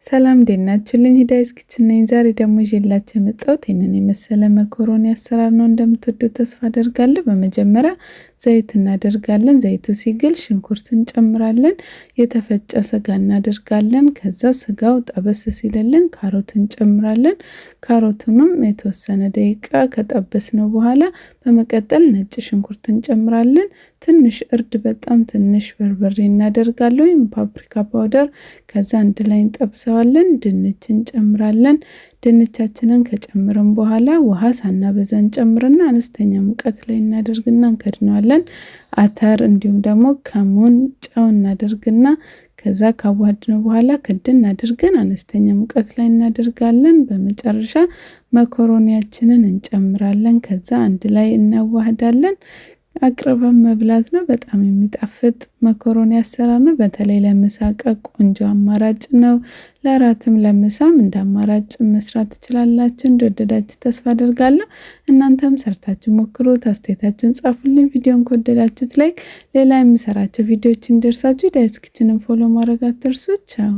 ሰላም እንዴት ናችሁልኝ? ሂዳይስ Kitchen ነኝ። ዛሬ ደግሞ ይዤላችሁ የመጣሁት ይህንን የመሰለ መኮሮኒ አሰራር ነው። እንደምትወዱት ተስፋ አደርጋለሁ። በመጀመሪያ ዘይት እናደርጋለን። ዘይቱ ሲግል ሽንኩርት እንጨምራለን። የተፈጨ ስጋ እናደርጋለን። ከዛ ስጋው ጠበስ ሲልልን ካሮት እንጨምራለን። ካሮቱንም የተወሰነ ደቂቃ ከጠበስነው በኋላ በመቀጠል ነጭ ሽንኩርት እንጨምራለን። ትንሽ እርድ፣ በጣም ትንሽ በርበሬ እናደርጋለን ወይም paprika powder። ከዛ አንድ ላይ እንጠብሰዋለን። ድንች እንጨምራለን። ድንቻችንን ከጨመርን በኋላ ውሃ ሳናበዛ እንጨምርና አነስተኛ ሙቀት ላይ እናደርግና እንከድነዋለን። አተር እንዲሁም ደግሞ ከሙን፣ ጨው እናደርግና ከዛ ካዋሃድነው በኋላ ክድን አድርገን አነስተኛ ሙቀት ላይ እናደርጋለን። በመጨረሻ መኮሮኒያችንን እንጨምራለን። ከዛ አንድ ላይ እናዋህዳለን። አቅርበን መብላት ነው። በጣም የሚጣፍጥ መኮሮኒ አሰራር ነው። በተለይ ለምሳ እቃ ቆንጆ አማራጭ ነው። ለእራትም ለምሳም እንደ አማራጭ መስራት ትችላላችሁ። እንደወደዳችሁ ተስፋ አደርጋለሁ። እናንተም ሰርታችሁ ሞክሩት። አስተያየታችሁን ጻፉልኝ። ቪዲዮን ከወደዳችሁት like፣ ሌላ የምሰራቸው ቪዲዮዎች እንዲደርሳችሁ ሂዳይስ Kitchen ን follow ማድረግ አትርሱ። ቻው።